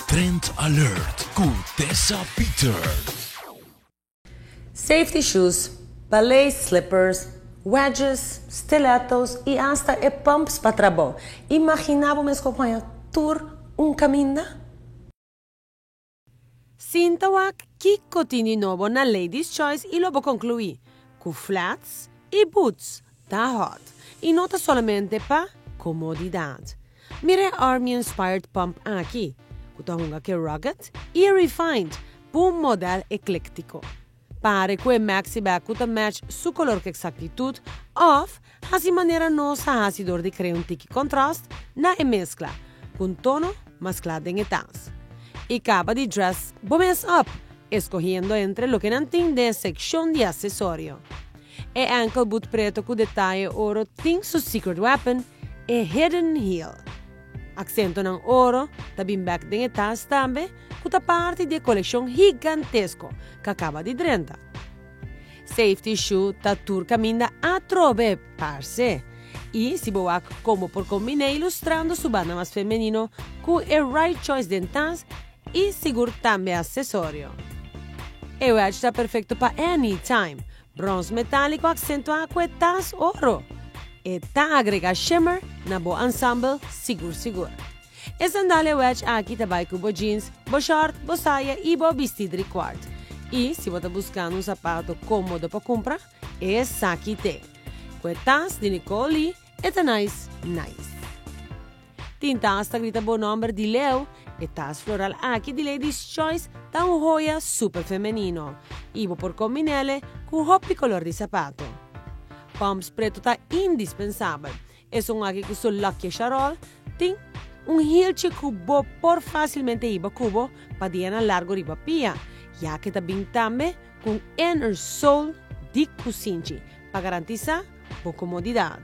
Trend Alert ku Tessa Peters. Safety shoes, ballet slippers, wedges, stilettos y hasta e pumps pa trabou. Imagina bo mes compaña tur un caminda? Sinta wak kico tin di nobo na Ladies Choice y lo bo conclui cu flats y boots ta hot y no ta solamente pa comodidad. Mira e Army Inspired Pump aki, cu ta hunga cu rugged y refined pa un model eclectico. Pare cu e maxi bag cu ta match su color cu exactitud of haci manera nos a haci door di crea un tiki contrast na e mescla, cu un tono mas cla den e tas. Y caba di dress bo mes up, escogiendo entre loke nan tin den e seccion di accesorio. E ankle boot preto cu detaye oro tin su secret weapon, e hidden heel. Accentonan oro ta bin bek den e tas tambe, cu ta parti di e coleccion gigantesco cu a caba di drenta. Safety shoe ta tur caminda atrobe, parce. Y si bo wak como por combine ilustrando su banda mas femenino cu e right choice den tas y sigur tambe accesorio. E wedge ta perfecto pa anytime. Brons metalico accentua cu e tas oro. E ta agrega shimmer na bo ensemble sigur sigur. E sandalia wedge aki ta bay cu bo jeans, bo short, bo saya y bo bisti driekwart. Y si bo ta buscando un zapato comodo pa cumpra, esaki t'e. Cu e tas di Nicole Lee, e ta nice, nice. Tin tas ta grita bo nomber di leu, e tas floral aki di Ladies Choice ta un joya super femenino y bo por combinele cu hopi color di zapato. Pumps preto ta indispensabel. Esun aki cu su Lucky Charol tin un hieltje cu bo por facilmente hiba cu bo pa dianan largo riba pia, ya cu ta bin tambe cu un inner sole di cusinchi pa garantisa bo comodidad.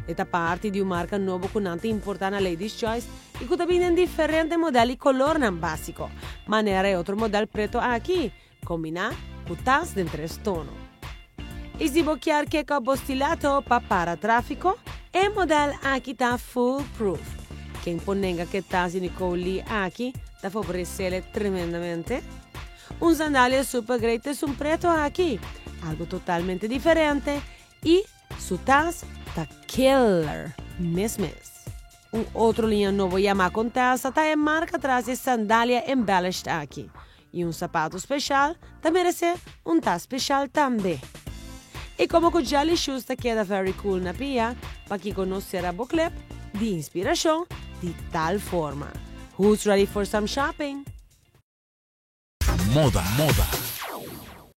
E ta parti di un marca nobo cu nan ta importa na Ladies Choice y cu ta bini den diferente model y colornan basico, manera e otro model preto aki, combina cu tas den tres tono. Y si bo kier kick up bo stiletto pa para trafico, e model aki ta foolproof. Ken por nenga cu e tas di Nicole Lee aki ta favorecele tremendamente? Un sandalia super great es un preto aki, algo totalmente diferente y su tas ta killer mes mes. Un otro liña nobo yama Contessa ta e marca tras e sandalia embellished aki. Y un zapato special ta merece un tas special tambe. Y como cu jelly shoes ta keda very cool na pia, pakico no cera bo clip di inspiracion di tal forma. Who's ready for some shopping? Moda, moda.